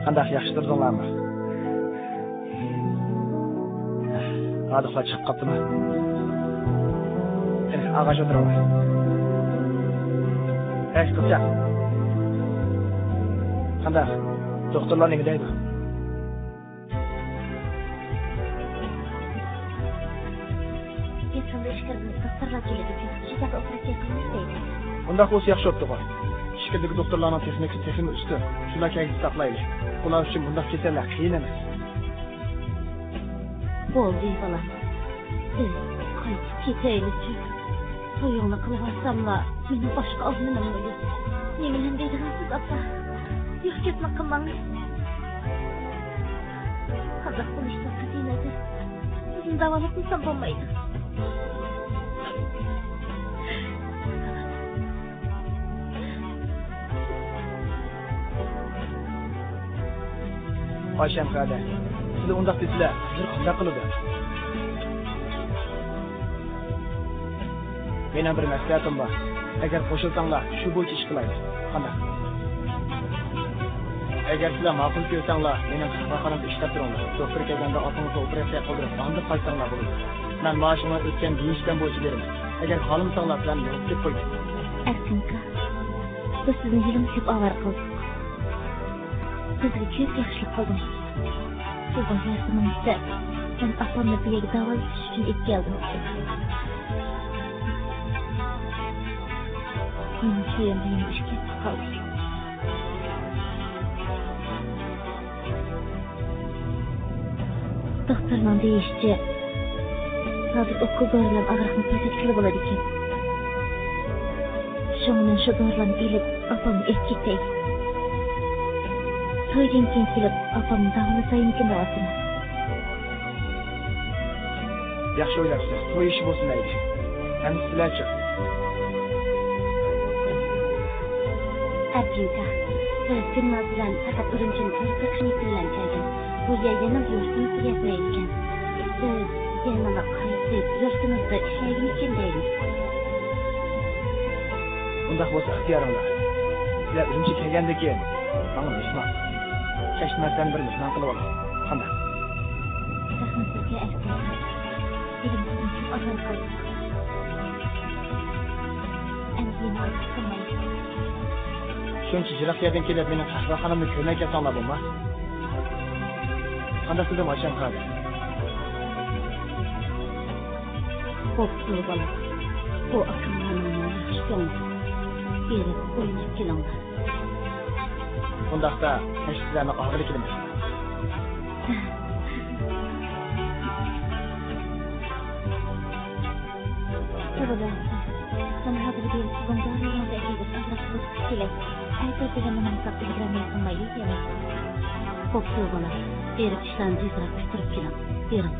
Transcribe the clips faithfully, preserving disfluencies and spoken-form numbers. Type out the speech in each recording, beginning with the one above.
قانداق، ياخشى تۇردۇڭلارمۇ؟ ھاردۇقلار چىقىپ قاپتىمۇ؟ قېنى، ئاغاچ ئولتۇرۇڭلار. ھەي، قىزچاق. قانداق؟ دوختۇرلار نېمە دەيدۇ؟ يېقىندا ئىچكىرىدىن دوختۇرلار كېلىدىكەن، شۇ چاغدا ئوپېراتسىيە قىلىمىز دەيدۇ. ئۇنداق بولسا ياخشى بوپتۇغۇ. ئىچكىرىدىكى دوختۇرلارنىڭ تېخنىكىسى تېخىمۇ ئۈستۈن. شۇلار كەلگۈچە ساقلايلى. ئۇلار ئۈچۈن بۇنداق كېسەللەر قىيىن ئەمەس. بولدى، بالام. بىز قايتىپ كېتەيلىچۇ. تويۇڭنى قىلىۋالساملا، مېنىڭ باشقا ئالدىمنىمۇ يوق. نېمىلەرنى دەيدىغانسىز، ئاپا؟ يوق گەپنى قىلماڭ. قازاق بولۇشتىن قەتئىينەزەر، سىزنى داۋالاتمىسام بولمايدۇ. ئايشەم خەدە، سىلى ئۇنداق دېسىلە، بىر قانداق قىلىدۇ؟ مېنىڭ بىر مەسلىھەتىم بار. ئەگەر قوشۇلساڭلار، شۇ بويىچە ئىش قىلايلى. قانداق؟ ئەگەر سىلەر ماقۇل كۆرسەڭلار، مېنىڭ قەھۋەخانامدا ئىشلەپ تۇرۇڭلار. دوختۇر كەلگەندە ئاپىڭىزغا ئوپېراتسىيە قىلدۇرۇپ، ئاندىن قايتساڭلار بولىدۇ. مەن مائاشىڭلار ئۆتكەن دېيىشكەن بويىچە بېرىمەن. ئەگەر خالىمىساڭلار، سىلەرنى يوقىتىپ قويدۇم. ئەركىنكا، بىز سىزنى ھېلىمۇ كۆپ ئاۋارە قىلدۇق. سىزگە كۆپ ياخشىلىق قىلدىم. سىزنىڭ ياردىمىڭىزدە مەن ئاپامنى بۇ يەرگە داۋالىتىش ئۈچۈن ئېلىپ كەلدىم. مېنىڭ سۆيۈملىرىم ئۈچ كەتتى قالدى. دوختۇرنىڭ دېيىشىچە، ھازىر ئوكۇل دورىلارنى ئاغرىقنى پەسەيتكىلى بولىدىكەن. شۇڭا مەن شۇ دورىلارنى ئېلىپ، ئاپامنى ئېلىپ كېتەي. تويدىن كېيىن كېلىپ، ئاپامنى داۋالىسايمىكىن دەۋاتىمەن. ياخشى ئويلاپسىز. توي ئىشى بولسا مەيلى. ئەمدى سىلەرچۇ؟ ئەركىنكا، بىز گۈلناز بىلەن پەقەت ئۈرۈمچىنى كۆرۈپ بېقىش نىيىتى بىلەن كەلگەن. بۇ يەر يەنە يۇرتىمىزغا يەتمەيدىكەن. بىز يەنىلا قايتىپ يۇرتىمىزدا ئىشلەيمىكىن دەيمىز. ئۇنداق بولسا ئىختىيارىڭلار. سىلەر ئۈرۈمچىگە كەلگەندىن كېيىن ماڭا مېھمان، كەچتە مەن سىلەرنى بىر مېھمان قىلىۋالىمەن. قانداق؟ رەھمەت سىزگە، ئەركىنكا. بىلىم سىزنى كۆپ ئازار قىلدى. ئەمدى يەنە ئارتۇق قىلمايمىز. شۇنچە يىراق يەردىن كېلىپ، مېنىڭ قەھۋەخانامنى كۆرمەي كەتسەڭلار بولماس. قانداق دېدىم، ئايشەم خادىم؟ بوپتۇ، بالام. بۇ ئاكاڭلارنىڭ ياخشى كۆڭلى. بېرىپ ئويناپ كېلىڭلار. ئۇنداقتا، كەچتە سىلەرنى ئاغرىۋېتىمەن. توغرا، مەن ھازىر بېرىپ سىزنىڭ دورىلىرىڭىزنى ئەكېلىپ ئازراق تۇرۇپ كېلەي. ئەتە دېگەندە ماڭساق ئىلگىرىلەي قىلمايلى يەنە. بوپتۇ، بالام. بېرىپ ئىشلارنى تېزرەك پۈتتۈرۈپ كېلىڭ. بېرىڭ.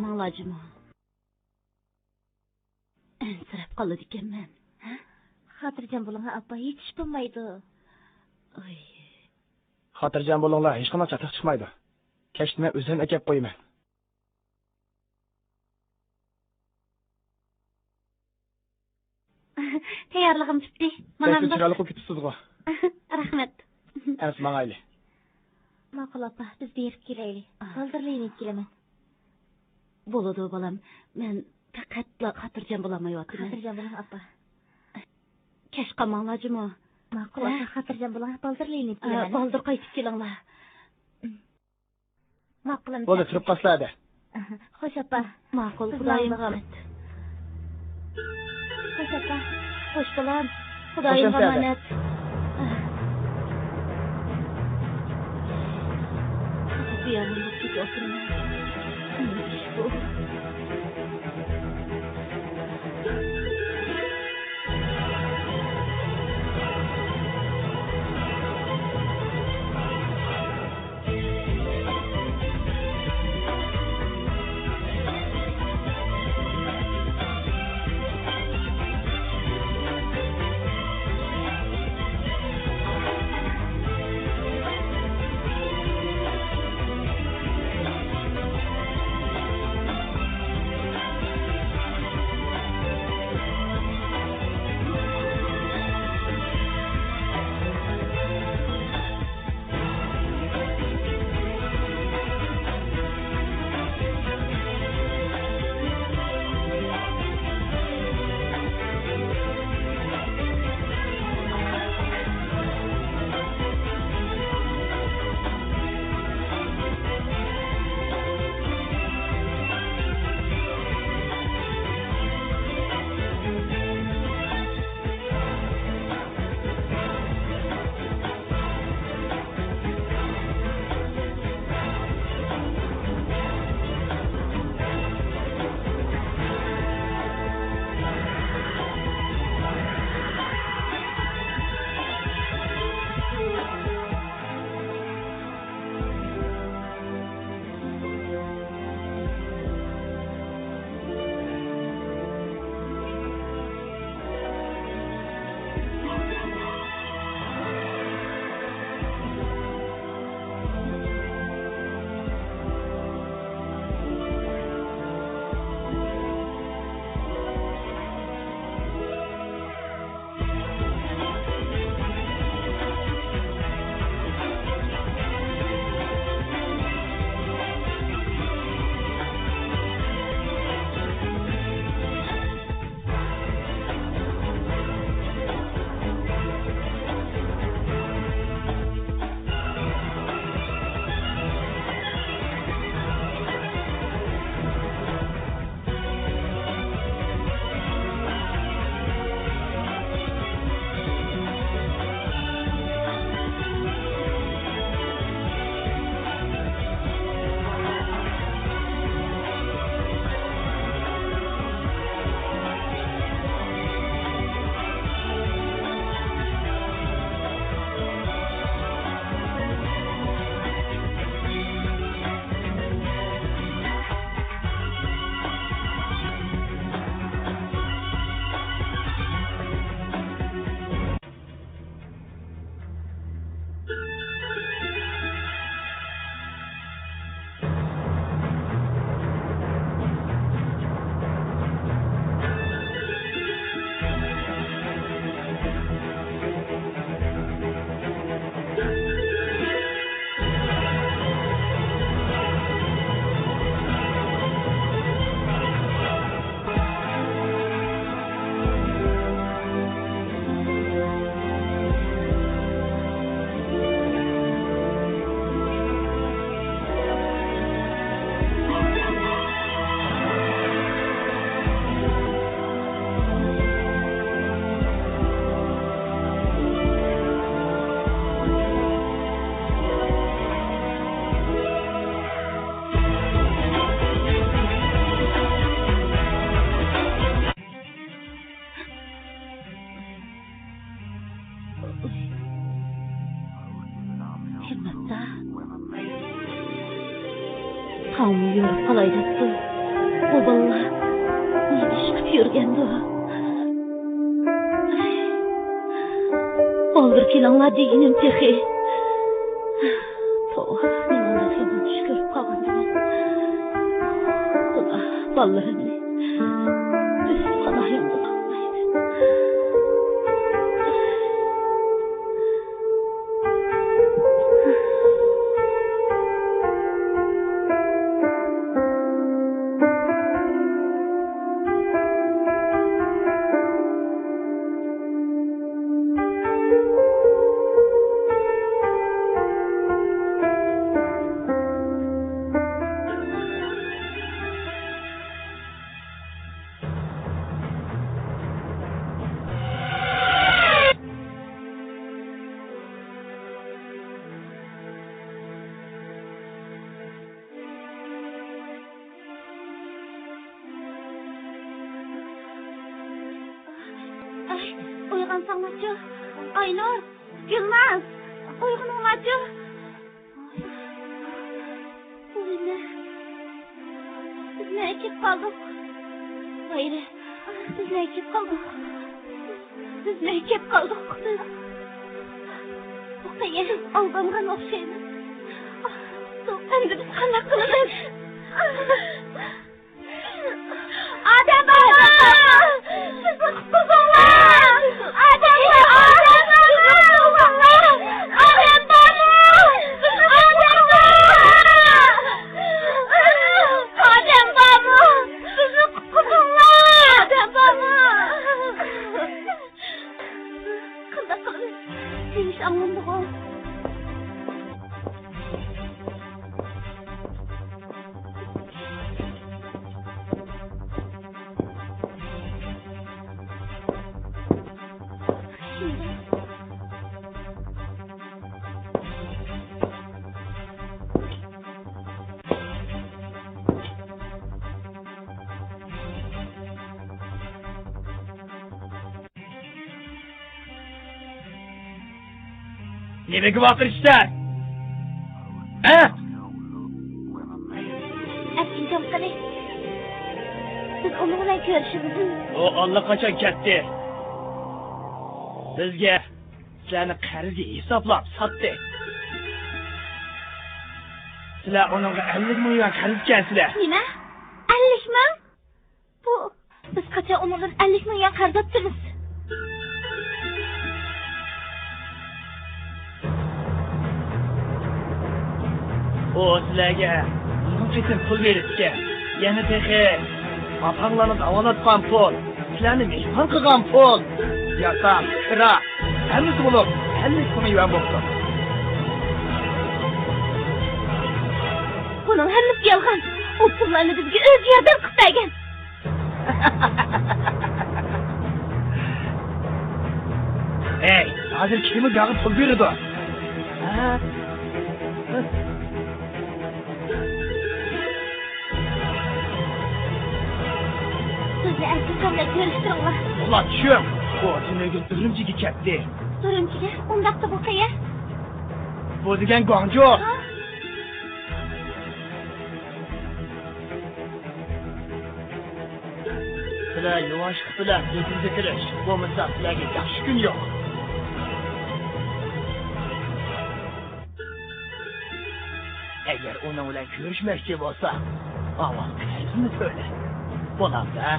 ماڭلا جۇمۇ. ئەنسىرەپ قالىدىكەنمەن. ھە؟ خاتىرجەم بولۇڭ، ئاپا، ھېچ ئىش بولمايدۇ. ئاي. خاتىرجەم بولۇڭلار، ھېچقانداق چاتاق چىقمايدۇ. كەچتە مەن ئۆزۈم ئەكەپ قويىمەن. تەييارلىقىم پۈتتى. ماڭامدۇق؟ بەك چىرايلىق بولۇپ كېتىپسىزغۇ. رەھمەت. ئەمسە ماڭايلى. ماقۇل ئاپا، بىز بېرىپ كېلەيلى. بالدۇرلا يېنىپ كېلىمەن. بولىدۇ، بالام. مەن پەقەتلا خاتىرجەم بولالمايۋاتىمەن. خاتىرجەم بولۇڭ، ئاپا. كەچ قالماڭلار جۇمۇ. ماقۇل، ھە؟ ئاپا، خاتىرجەم بولۇڭ. بالدۇرلا يېنىپ كېلىمەن. بالدۇر قايتىپ كېلىڭلار. ماقۇل ئەمىسە. بولدى، كىرىپ قالسىلە ھەدە. خوش ئاپا. ماقۇل، سىز خۇدايىمغا ئامانەت. خوش ئاپا. خوش بالام. خۇدايىمغا ئامانەت. بۇ يامانلىق كېچە ئولتۇرىمەن. نېمە ئىش بۇ؟ ھېلىماپتا. تاڭمۇ يورۇپ قالاي دەپتۇ. بۇ بالىلار نېمە ئىش قىلىپ يۈرگەندۇ؟ بالدۇر كېلىڭلار دېگىنىم تېخى. توۋا، مەن ئۇنداق يامان چۈش كۆرۈپ قالغاندىمەن. خۇدا بالىلىرىمنى ئۆز پاناھىڭدا ساقلايدۇ. ئاي، ئويغانساڭلارچۇ؟ ئاينۇر، گۈلناز، ئويغىنىڭلارچۇ؟ بۇ نېمە؟ بىز نەگە كېلىپ قالدۇق؟ ۋايرى، بىز نەگە كېلىپ قالدۇق؟ بىز نەگە كېلىپ قالدۇق؟ بىز، بۇ قېيىن، ئالدانغان ئوخشايمىز. ئەمدى بىز قانداق قىلىمىز؟ ئادەم بارمۇ؟ بىزنى قۇتقۇزۇڭلار! ئادەم بارمۇ؟ بىزنى قۇتقۇزۇڭلار! ئادەم بارمۇ؟ بىزنى قۇتقۇزۇڭلار! ئادەم بارمۇ؟ بىزنى قۇتقۇزۇڭلار! ئادەم بارمۇ؟ قانداق قىلىمىز؟ دېيىش ئاڭلىنىدىغۇ؟ نېمىگە ۋارقىرىشىسەن؟ ھە؟ ئەپچىل قىلى. بىز ئۇنىڭ بىلەن كۆرۈشىمىز. ئۇ ئاللىقاچان كەتتى. بىزگە سىلەرنى قەرزگە ھېسابلاپ ساتتى. سىلەر ئۇنىڭغا ئەللىك مىڭ يۈەن قەرز ئىكەنسىلەر. نېمە؟ ئەللىك مىڭ؟ بۇ، بىز قاچان ئۇنىڭدىن ئەللىك مىڭ يۈەن قەرز ئاپتىمىز؟ ئۇ سىلەرگە مىڭ قېتىم پۇل بېرىپتىكەن. يەنە تېخى ئاپاڭلارنى داۋالاتقان پۇل، سىلەرنى مېھمان قىلغان پۇل، ياساق، كىرا، ھەممىسى بولۇپ ئەللىك مىڭ يۈەن بوپتۇ. بۇنىڭ ھەممىسى يالغان. ئۇ پۇللارنى بىزگە ئۆزى ياردەم قىلىپ بەرگەن. ھەي، ھازىر كىم بۇياغقا پۇل بېرىدۇ؟ ھە؟ سىزنى ئەركىن بىلەن كۆرۈشتۈرۈڭلار. ئۇلار چۈشۈڭ. ئۇ سېنىڭدىن ئۈرۈمچىگە كەتتى. ئۈرۈمچىگە؟ ئۇنداقتا بۇ قەيەر؟ بۇ دېگەن گۇاڭجۇ. ھا؟ سىلەر يۇۋاشلىق بىلەن گېپىمگە كىرىش، بولمىسا سىلەرگە ياخشى كۈن يوق. ئەگەر ئۇنىڭ بىلەن كۆرۈشمەكچى بولساڭ، ئاۋۋال قەرزنى تۆلە. بولامدۇ؟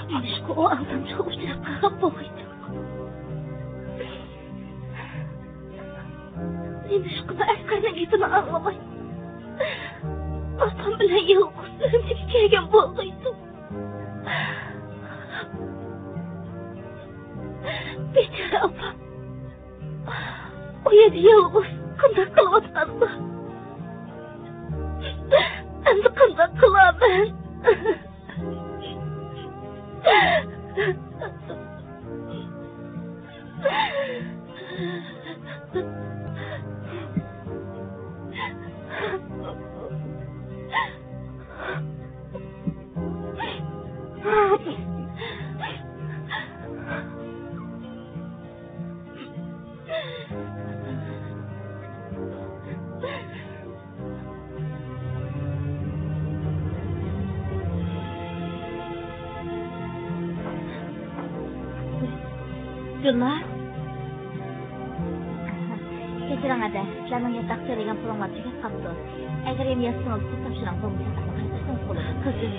نېمىشقا ئۇ ئالدامچىغا ئۇچراپ قالغان بولغىيدۇق؟ نېمىشقا ئەسقەرنىڭ گېپىنى ئاڭلىماي، ئاپام بىلەن يالغۇز ئۈرۈمچىگە كەلگەن بولغىيدۇق؟ بىچارە ئاپام. ئۇ يەردە يالغۇز قانداق قىلىۋاتقاندۇ؟ ئەمدى قانداق قىلارمەن؟ گۈلنار. كەچۈرۈڭ، ئەدە، سىلەرنىڭ ياتاق تۆلىگەن پۇلۇڭلار تۈگەپ قاپتۇ. ئەگەر يەنە يازسىڭىز، پۇل تاپشۇرۇڭ، بولمىسا ياتاقنى قايتۇرسىڭىز بولىدۇ. قىزىم،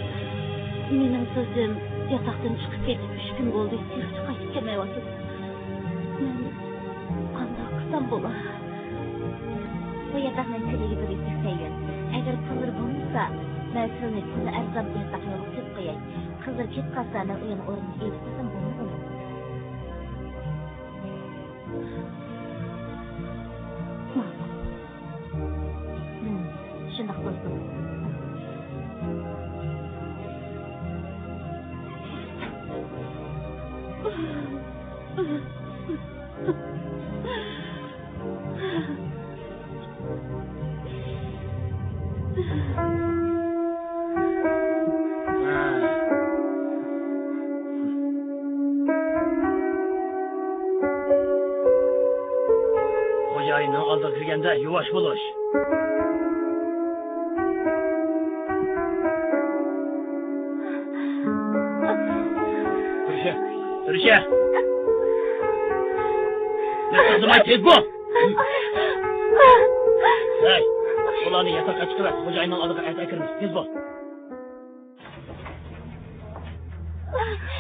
مېنىڭ قىزىم ياتاقتىن چىقىپ كېتىپ ئۈچ كۈن بولدى، تېخىچە قايتىپ كەلمەيۋاتىدۇ. مەن قانداق قىلسام بولار؟ بۇ ياتاقنىڭ تۆلىگى بىر يۈزلۈك سەييۈەن. ئەگەر پۇللىرى بولمىسا، مەن سىلىنى تېخىمۇ ئەرزان بىر ياتاقنى يولغا سېلىپ قوياي. قىزلىرى كېتىپ قالسا، مەن ئۇ يەرنىڭ ئورنىنى ئېلىپ قويسام بولمىدىمۇ؟ ماقۇل. ھىم، شۇنداق بولسۇن. خوجايىننىڭ ئالدىغا كىرگەندە يۇۋاش بولۇش. تۇرۇشە، تۇرۇشە. نەپەس ئالماي تېز بول. ھەي، بۇلارنى ياتاققا چىقىرىپ، خوجايىننىڭ ئالدىغا ئەكىرىمىز. تېز بول.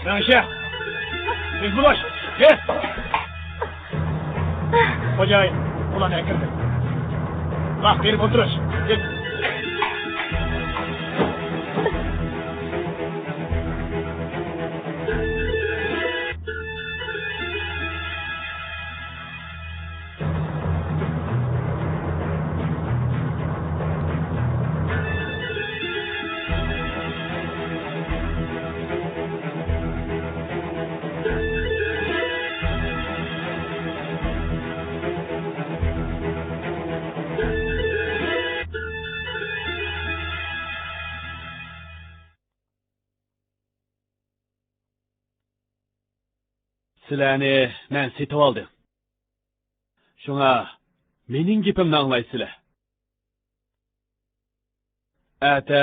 مېڭىشە! تېز بولۇش! تېز! خوجايىن، بۇلارنى ئەكىردى. ۋاق بېرىپ ئولتۇرۇش! تېز! سىلەرنى مەن سېتىۋالدىم. شۇڭا مېنىڭ گېپىمنى ئاڭلايسىلەر. ئەتە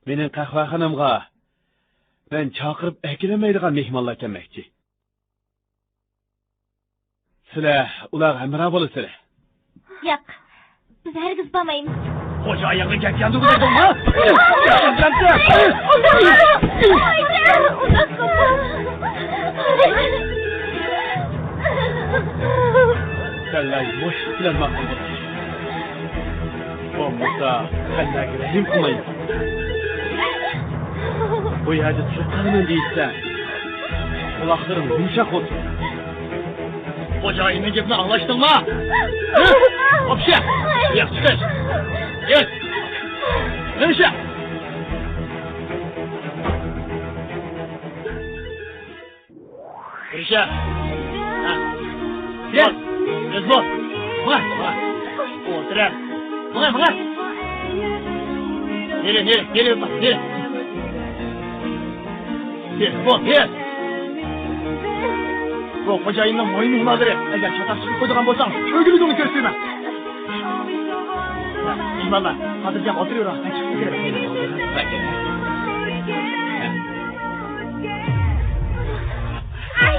مېنىڭ قەھۋەخانامغا مەن چاقىرىپ ئەكېلەلمەيدىغان مېھمانلار كەلمەكچى. سىلەر ئۇلارغا ھەمراھ بولىسىلەر. ياق، بىز ھەرگىز بارمايمىز. خوجايىنغا گەپ ياندۇرمايدۇ، ھە؟ سەنلەر مۇشۇ بىلەن ماقۇل بولدى. بولمىسا، سەنلەرگە رەھىم قىلمايمەن. بۇ يەردە تۇرۇپ قالىمەن دېيىشسەن، قۇلاقلىرىڭ يۇمشاق بولسۇن. خوجايىننىڭ گېپىنى ئاڭلاشتىڭما؟ ھە؟ ئوپشە! ياق، چىقىش! ياق! نېمىشە؟ كىرىشە! ھە. كىر! تېز بول! ماڭا! ماڭا! ئولتۇر! ماڭا! ماڭا! نېرى، نېرى، نېرى، نېرى! تېز بول، تېز! بۇ خوجايىننىڭ مۇھىم مېھمانلىرى. ئەگەر چاتاق چىقىپ قويىدىغان بولساڭ، ئۆگىلىگۈڭنى كۆرسىتىمەن. مېھمانلار، خاتىرجەم ئولتۇرۇۋېرىڭ. مەن چىقىپ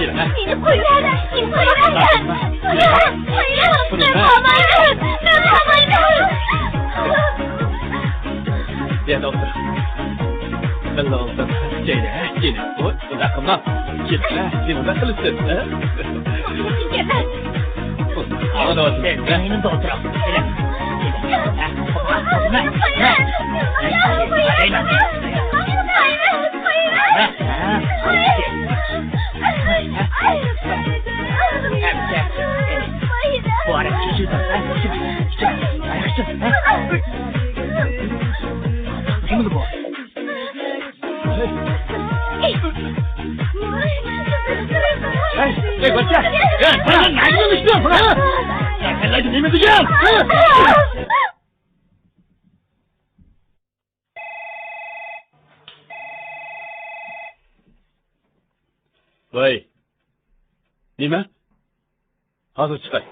كېتىمەن. مېنى قويۇۋەر، مېنى قويۇۋەر. مەن قالمايمەن، مەن قالمايمەن. بۇ يەردە ئولتۇر. بىللە ئولتۇر. جەيدە، جېنىم. ۋوي، ئۇنداق قىلما. كېتمە، نېمە قىلىسەن، ھە؟ ئاڭلاۋاتىمەن. مېنىڭ يېنىمدا ئولتۇر. بۇ ئارا ئىچىپ، ئىچىپ، ئىچىپ، ئارا ئىچىپ، ھە؟ كىم بۇ؟ ھەي، ھەي، باشقا! ھەي، مانا نەگە ئىشتىڭ، مانا! يا، كاللايدى نېمە دېگەن؟ ھە؟ ۋاي. نېمە؟ ھازىر چىقاي.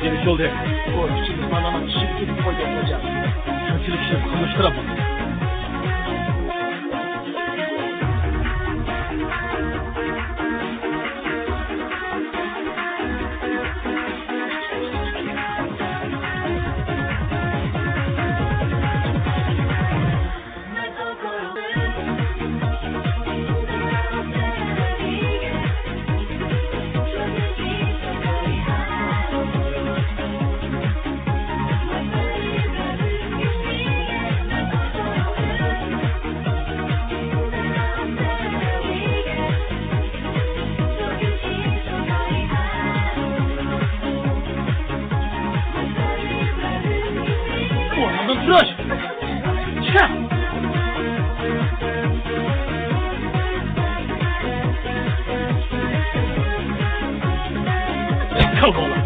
نېمە ئىش بولدى؟ بۇ كىچىك مېھمانلارنىڭ ئىشىغا كېتىپ قويدى، خوجام. شۇنچىلىك ئىشنى قىلمىشتۇرامدۇ؟ ئورنۇڭدىن تۇرۇش! چىقە! كاللا!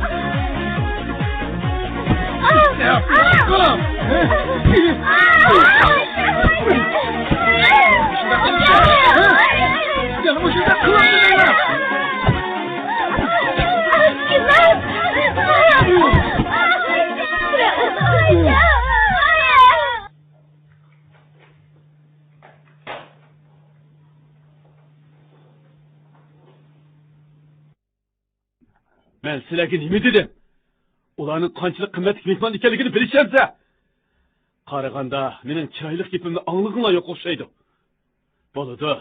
مەن سىلەرگە نېمە دېدىم؟ ئۇلارنىڭ قانچىلىك قىممەتلىك مېھمان ئىكەنلىكىنى بىلىشەمسە؟ قارىغاندا مېنىڭ چىرايلىق گېپىمنى ئاڭلىغىڭلار يوق ئوخشايدۇ. بولىدۇ.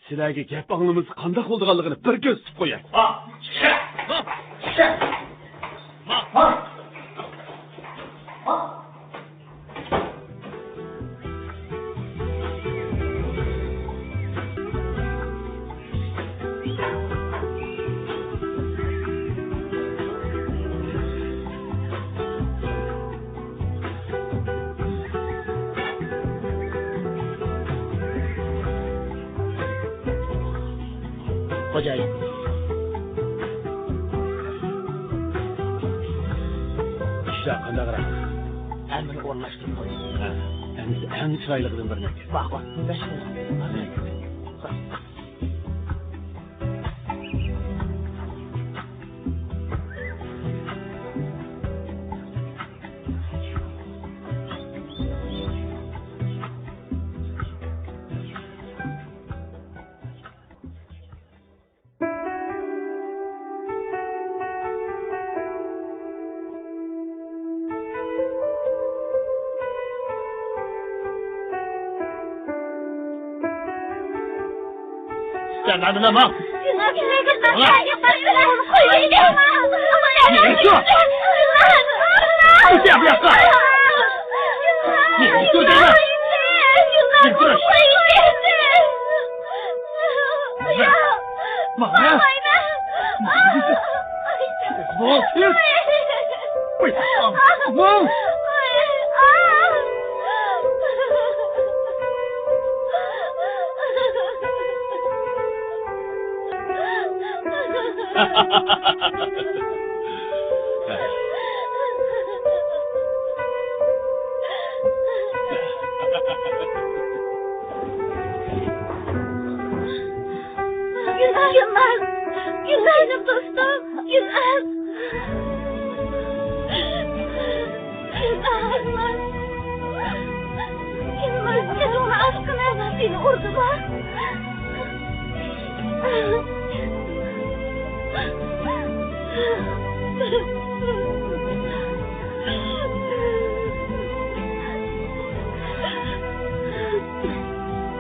سىلەرگە گەپ ئاڭلىمىسا قانداق بولىدىغانلىقىنى بىر كۆرسىتىپ قوياي. خوجايىن. ئىشلار قانداقراق؟ ھەممىنى ئورۇنلاشتۇرۇپ قويدۇم. ھە، ئەمدى ئەڭ چىرايلىقىدىن بىرنى ئەكەل. بار، بار. بەش مىڭ. سەن ئاندىن ماڭ. ماڭا! ماڭا! گۈلنار! گۈلنار! گۈلنار دوستۇم! گۈلنار! گۈلنار! گۈلنار! گۈلنار! ئاشقىنىم! سېنى ئۇردىمۇ؟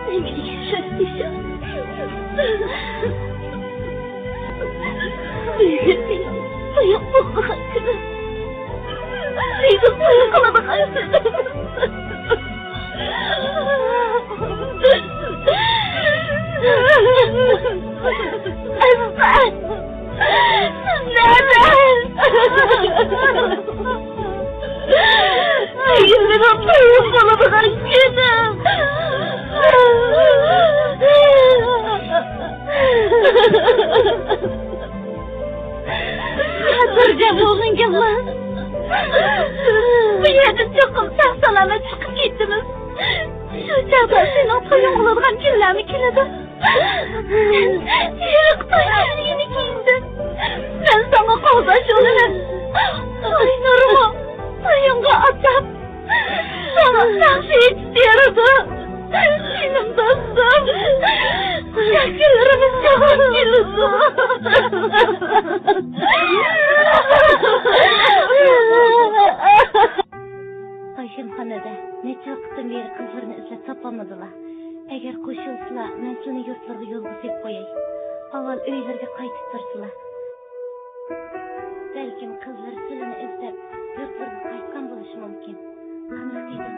نېمە دېگەن سۆز دېسەم. مېنىڭ تويۇم بولمىغان كۈنۈم. مېنىڭ توي قىلىدىغان كۈنۈم. ئەسقەر! سىز نەدە؟ سەيلىنىڭ تويۇم بولىدىغان كۈنۈم. خاتىرجەم بولغىن، گۈلنار. بۇ يەردىن چوقۇم ساق-سالامەت چىقىپ كېتىمىز. شۇ چاغدا سېنىڭ تويۇڭ بولىدىغان كۈنلەرمۇ كېلىدۇ. سەن ھېلىقى توي كىيىمىنى كىيىندىڭ. مەن ساڭا قولداش بولىمەن. ئاينۇرمۇ تويۇڭغا ئاتاپ، ساڭا ناخشا ئېيتىپ بېرىدۇ. جېنىم دوستۇم، ياكىلىرىمىز يامان كېلىدۇ. ئايشەمخانىدە نەچچە ۋاقىتتىن بېرى قىزلىرىنى ئىزدەپ تاپالمىدىلا. ئەگەر قوشۇلسىلا، مەن سىلىنى يۇرتلىرىغا يولغا سېلىپ قوياي. ئاۋۋال ئۆيلىرىگە قايتىپ تۇرسىلا. بەلكىم قىزلىرى سىلىنى ئىزدەپ يۇرتلىرىغا قايتقان بولۇشى مۇمكىن. قانداق دېدىڭ؟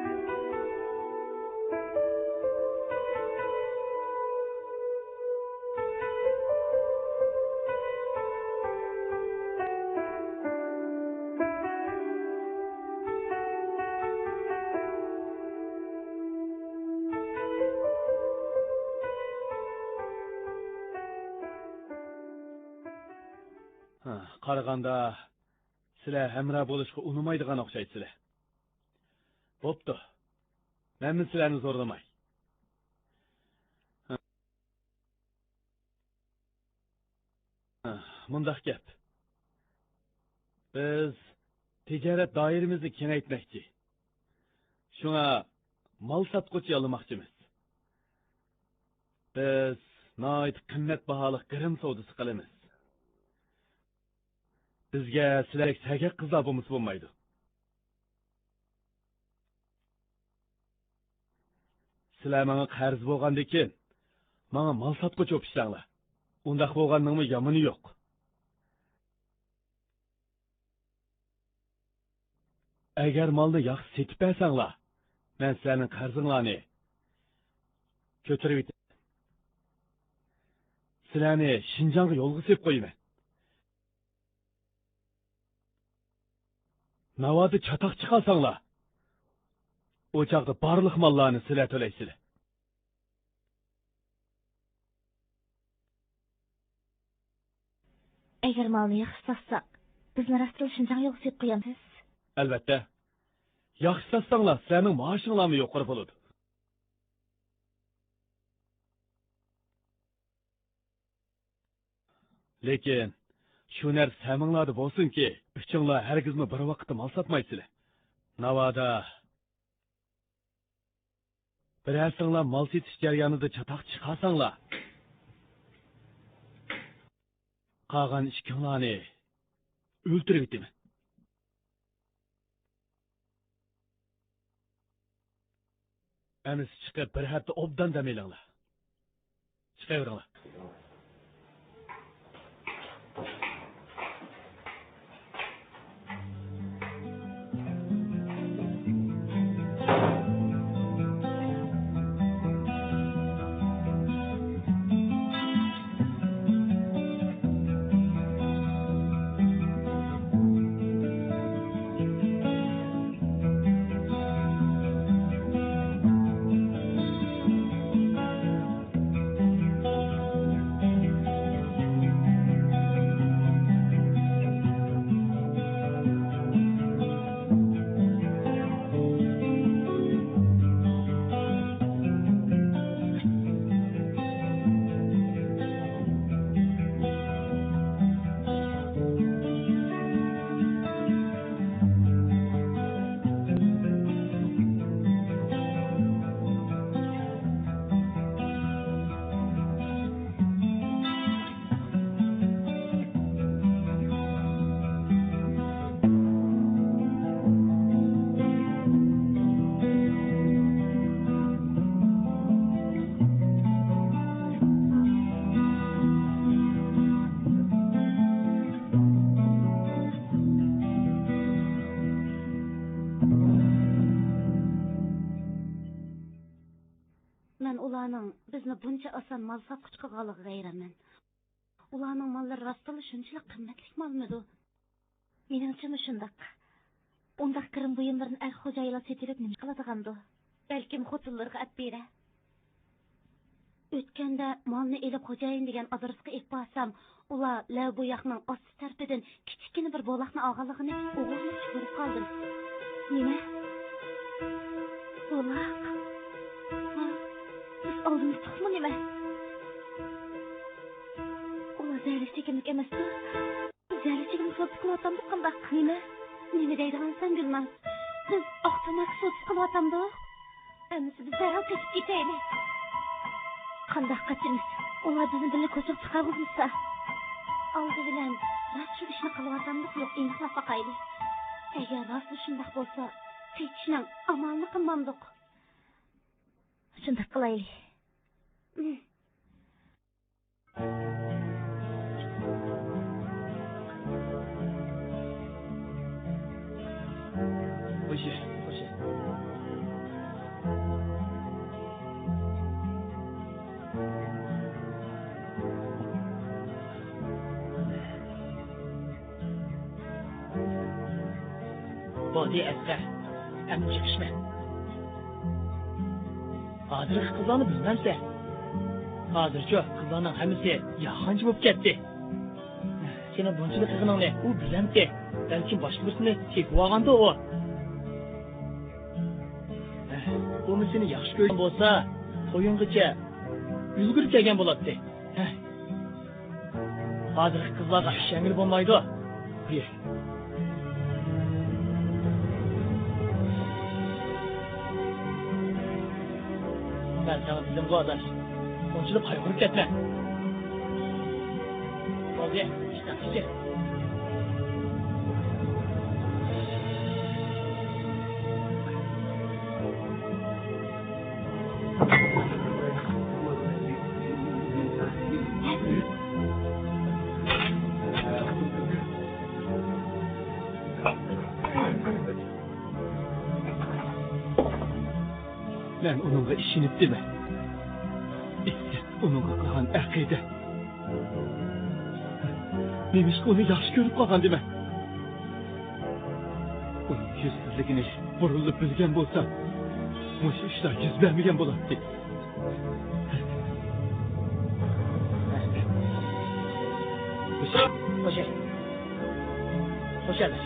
ھە، قارىغاندا، سىلەر ھەمراھ بولۇشقا ئۇنىمايدىغان ئوخشايسىلەر. بوپتۇ، مەنمۇ سىلەرنى زورلىماي. ھە، مۇنداق گەپ. بىز تىجارەت دائىرىمىزنى كېڭەيتمەكچى. شۇڭا مال ساتقۇچى ياللىماقچىمىز. بىز ناھايىتى قىممەت باھالىق گىرىم سودىسى قىلىمىز. بىزگە سىلەردەك سەگەك قىزلار بولمىسا بولمايدۇ. سىلەر ماڭا قەرز بولغاندىكىن، ماڭا مال ساتقۇچى بولۇپ ئىشلەڭلار. ئۇنداق بولغاننىڭمۇ يامىنى يوق. ئەگەر مالنى ياخشى سېتىپ بەرسەڭلار، مەن سىلەرنىڭ قەرزىڭلارنى كۆتۈرۈۋېتىمەن. سىلەرنى شىنجاڭغا يولغا سېلىپ قويىمەن. ناۋادا چاتاق چىقارساڭلار، ئۇ چاغدا بارلىق ماللارنى سىلەر تۆلەيسىلەر. ئەگەر مالنى ياخشى ساتساق، بىزنى راستلا شىنجاڭ يولغا سېلىپ قويامسىز؟ ئەلۋەتتە. ياخشى ساتساڭلار، سىلەرنىڭ مائاشىڭلارمۇ يۇقىرى بولىدۇ. لېكىن شۇ نەرسە ھەممىڭلاردا بولسۇنكى، ئۈچۈڭلار ھەرگىزمۇ بىر ۋاقىتتا مال ساتمايسىلەر. ناۋادا بىرەرسىڭلار مال سېتىش جەريانىدا چاتاق چىقارساڭلار، قالغان ئىككىڭلارنى ئۆلتۈرۈۋېتىمەن. ئەمىسە چىقىپ، بىر ھەپتە ئوبدان دەم ئېلىڭلار. چىقىۋېرىڭلار. بىزنى بۇنچە ئاسان مال ساتقۇچى قىلغانلىقىغا ھەيرانمەن. ئۇلارنىڭ ماللىرى راستتىنلا شۇنچىلىك قىممەتلىكمۇ ئالمىدۇ؟ مېنىڭچىمۇ شۇنداق. ئۇنداق گىرىم بۇيۇملىرىنى ئەر خوجايىنلار سېتىۋېلىپ نېمە قىلىدىغاندۇ؟ بەلكىم خوتۇنلىرىغا ئەپ بېرە. ئۆتكەندە مالنى ئېلىپ خوجايىن دېگەن ئادرېسقا ئېلىپ بارسام، ئۇلار لەۋ بوياقنىڭ ئاستى تەرىپىدىن كىچىككىنە بىر بولاقنى ئالغانلىقىنى ئوغرىلىقچە كۆرۈپ قالدىم. نېمە؟ بولاق؟ ھا؟ بىز ئالدىمىزدۇقمۇ نېمە؟ ئۇلار زەھەرلىك چېكىملىك ئەمەستۇ؟ زەھەرلىك چېكىملىك سودا قىلىۋاتامدۇق قانداق؟ نېمە؟ نېمە دەيدىغانسەن گۈلناز؟ بىز ئاق تۆمۈرگە سودا قىلىۋاتامدۇق؟ ئەمىسە بىز دەرھال قېچىپ كېتەيلى. قانداق قېچىمىز؟ ئۇلار بىزنى بىللە كوچىغا چىقارغۇزمىسا. ئالدى بىلەن راست شۇ ئىشنى قىلىۋاتامدۇق يوق ئېنىقلاپ باقايلى. ئەگەر راستلا شۇنداق بولسا، قېچىشنىڭ ئامالىنى قىلمامدۇق. شۇنداق قىلايلى. خوشى، خوشى. بولدى ئەسقەر، ئەمدى چىقىشمەن. ھازىرقى قىزلارنى بىلمەمسەن؟ ھازىرچۇ قىزلارنىڭ ھەممىسى ياخانچى بولۇپ كەتتى. سېنىڭ بۇنچىلىك قىلغىنىڭنى ئۇ بىلەمتى؟ بەلكىم باشقا بىرسىنى تېپىۋالغاندۇ ئۇ. ئۇمۇ سېنى ياخشى كۆرگەن بولسا، تويۇڭغىچە يۈگۈرۈپ كەلگەن بولاتتى. ھەي. ھازىرقى قىزلارغا ئىشەنگىلى بولمايدۇ. قوي. مەن ساڭا دېدىمغۇ، ئاداش، ئۇنچىلىك قايغۇرۇپ كەتمە. بولدى، ئىشتىن چىق. مەن ئۇنىڭغا ئىشىنىپ دېمە. ئىسسىت ئۇنىڭغا قىلغان ئەقىدە. نېمىشقا ئۇنى ياخشى كۆرۈپ قالغان دېمە. ئۇنىڭ يۈزسىزلىكىنى بۇرۇنلا بىلگەن بولسا، مۇشۇ ئىشلار يۈز بەرمىگەن بولاتتى. خوش، خوش ئەمەس.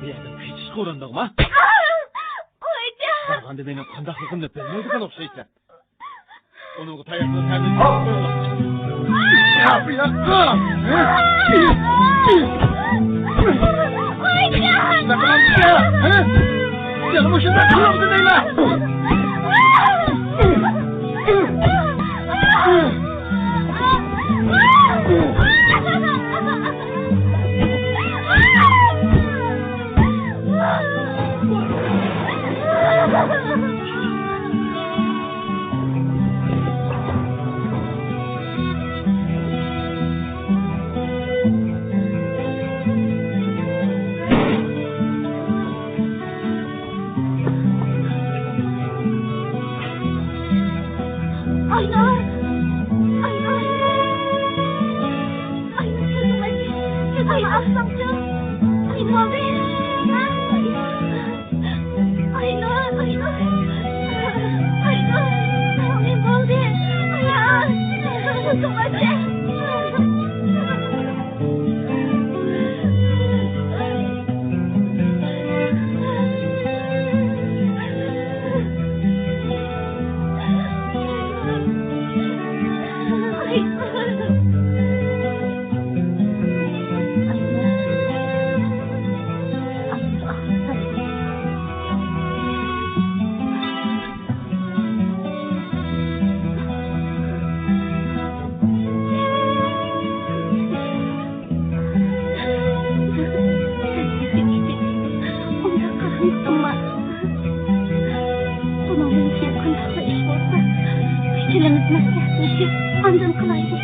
بۇ يەردىن قېچىشقا ئۇرۇندۇڭما؟ خوجا! بارغاندا مېنىڭ قانداقلىقىمنى بىلمەيدىغان ئوخشايسەن. ئۇنىڭغا تاياقنى تەمىن. يا بۇ ياققا! يەنە مۇشۇنداق قىلامدۇ دەيمەن! ئاينۇر! ئاينۇر! ئاينۇر، كۆزۈڭ ئاچ! كۆزۈڭ ئاچساڭچۇ! ئاينۇر! ئاينۇر! ئاينۇر! ئاينۇر! نېمە بولدى؟ ئاينۇر! كۆزۈڭ ئاچ! ئۇنداق قىلغىنىڭىزمۇ بار. بۇنىڭدىن كېيىن قانداقلا ئىش بولسا، ئۈچىلىمىز مەسلىھەتلىشىپ، ئاندىن قىلايلى.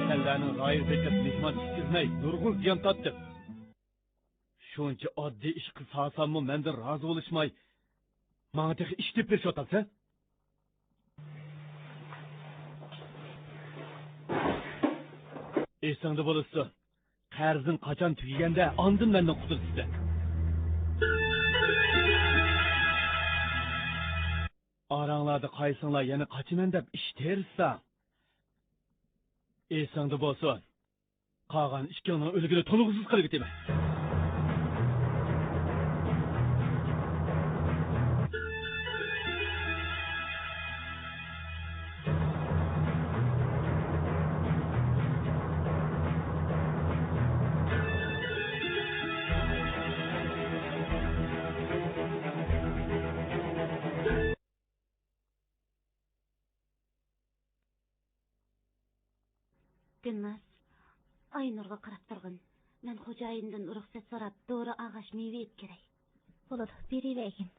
كەللەرنىڭ رايى بېقىپ مېھمان كۈتكۈزمەي نۇرغۇن زىيان تارتتىم. شۇنچە ئاددىي ئىشقا سالساممۇ مەندىن رازى بولۇشماي، ماڭا تېخى ئىش تېپىپ بېرىشىۋاتامسەن؟ ئېسىڭدە بولسۇن، قەرزىڭ قاچان تۈگىگەندە ئاندىن مەندىن قۇتۇلىسەن. ئاراڭلاردا قايسىڭلار يەنە قاچىمەن دەپ ئىش تېرىسا، ئېسىڭدە بولسۇن. قالغان ئىككىڭنىڭ ئۆلۈكىنى تونۇغۇسىز قىلىۋېتىمەن. دىلناز، ئاينۇرغا قاراپ تۇرغىن. مەن خوجايىندىن رۇخسەت سوراپ، دورا ئالغاچ مېۋە ئېلىپ كىرەي. بولىدۇ، بېرىۋەرگىن.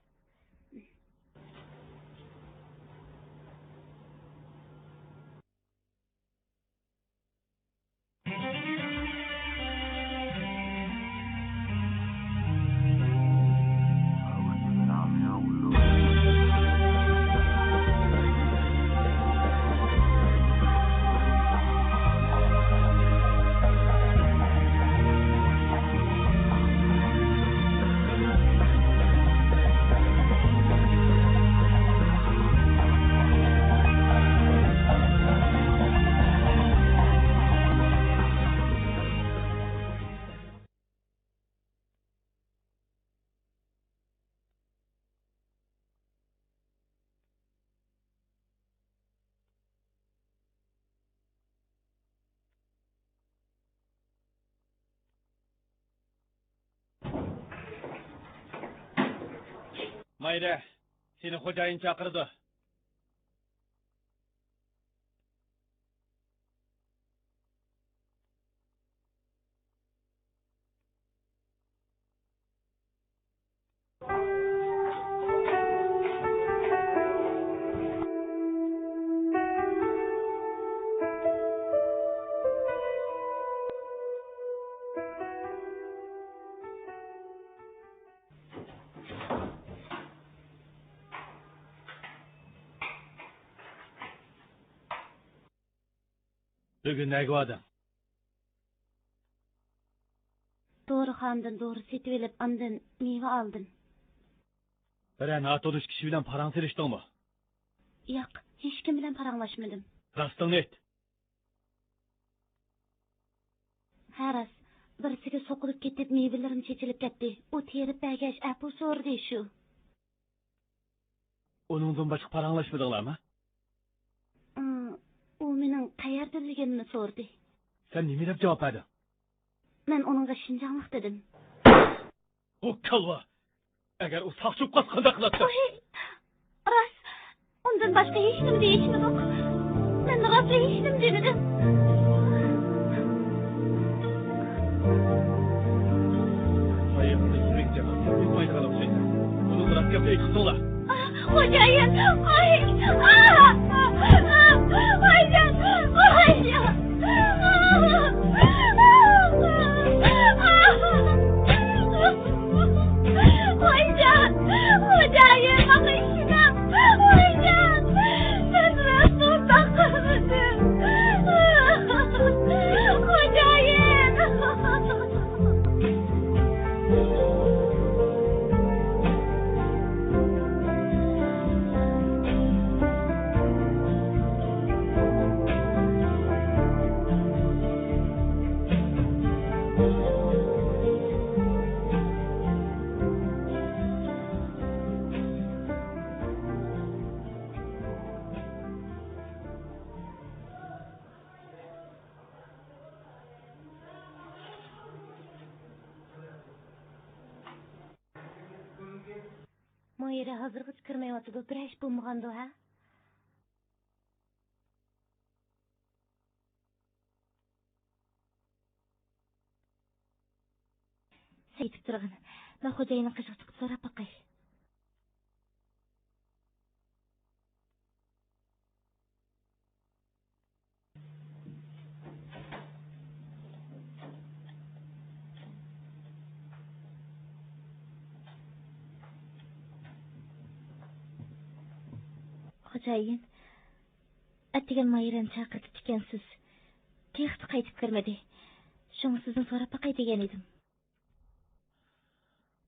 مايرى، سېنى خوجايىن چاقىرىدۇ. بۈگۈن نەگە باردىڭ؟ دورىخانىدىن دورا سېتىۋېلىپ، ئاندىن مېۋە ئالدىم. بىرەر ناتونۇش كىشى بىلەن پاراڭ سېلىشتىڭمۇ؟ ياق، ھېچكىم بىلەن پاراڭلاشمىدىم. راستىڭنى ئېيت. ھە، راست. بىرسىگە سوقۇلۇپ كېتىپ، مېۋىلىرىم چېچىلىپ كەتتى. ئۇ تېرىپ بەرگەچ، ئەپۇ سورىدى شۇ. ئۇنىڭدىن باشقا پاراڭلاشمىدىڭلارمۇ؟ ئىم، ئۇ مېنىڭ قەيەردىنلىكىمنى سورىدى. سەن نېمە دەپ جاۋاب بەردىڭ؟ مەن ئۇنىڭغا شىنجاڭلىق دېدىم. ئۇ كالۋا! ئەگەر ئۇ ساقچى بولۇپ قالسا قانداق قىلاتتىڭ؟ ۋاي، راست. ئۇندىن باشقا ھېچنېمە دېيىشمىدۇق. مەن راستلا ھېچنېمە دېمىدىم. ئايىغىڭدا يىرىك جاپا، يۇقمايدىغان ئوخشايسەن. ئۇنىڭغا راست گەپنى ئېيتىپ تۇرساڭلار. خوجايىن، ئاي، ئا، ئا، ئا، خوجايىن، خوجايىن. خوجايىن، خوجايىن، ماڭا ئىشىنىڭ. خوجايىن، مەن راست ئۇنداق قىلمىدىم. خوجايىن. مايرا ھازىرغىچە كىرمەيۋاتىدۇ، بىرەر ئىش بولمىغاندۇ، ھە؟ سەيتىپ تۇرغىن. مەن خوجايىننىڭ قېشىغا چىقىپ سوراپ باقاي. خوجايىن، ئەتىگەن مايرانى چاقىرتىپتىكەنسىز. تېخىچە قايتىپ كىرمىدى. شۇڭا سىزدىن سوراپ باقاي دېگەن ئىدىم.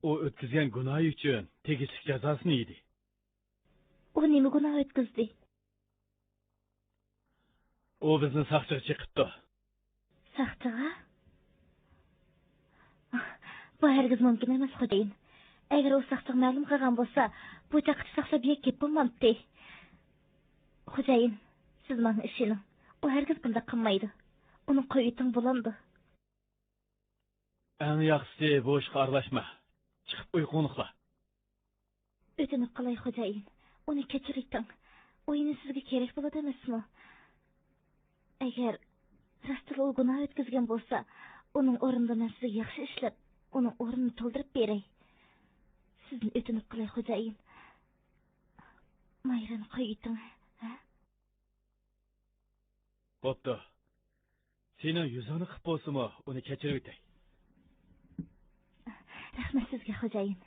ئۇ ئۆتكۈزگەن گۇناھى ئۈچۈن تېگىشلىك جازاسىنى يېدى. ئۇ نېمە گۇناھ ئۆتكۈزدى؟ ئۇ بىزنى ساقچىغا چېقىپتۇ. ساقچىغا؟ بۇ ھەرگىز مۇمكىن ئەمەس، خوجايىن. ئەگەر ئۇ ساقچىغا مەلۇم قىلغان بولسا، بۇ چاغقىچە ساقچىلار بۇ يەرگە كېلىپ بولمامتى. خوجايىن، سىز ماڭا ئىشىنىڭ. ئۇ ھەرگىز بۇنداق قىلمايدۇ. ئۇنى قويۇۋېتىڭ بولامدۇ؟ ئەڭ ياخشىسى بۇ ئىشقا ئارىلاشما. چىقىپ ئۇيقۇڭنى ئۇخلا. ئۆتۈنۈپ قالاي، خوجايىن. ئۇنى كەچۈرۈۋېتىڭ. ئۇ يەنە سىزگە كېرەك بولىدۇ ئەمەسمۇ؟ ئەگەر راستلا ئۇ گۇناھ ئۆتكۈزگەن بولسا، ئۇنىڭ ئورنىدا مەن سىزگە ياخشى ئىشلەپ، ئۇنىڭ ئورنىنى تولدۇرۇپ بېرەي. سىزدىن ئۆتۈنۈپ قالاي، خوجايىن. مايرانى قويۇۋېتىڭ، ھە؟ بوپتۇ. سېنىڭ يۈزۈڭنى قىپ بولسىمۇ، ئۇنى كەچۈرۈۋېتەي. رەھمەت سىزگە، خوجايىن.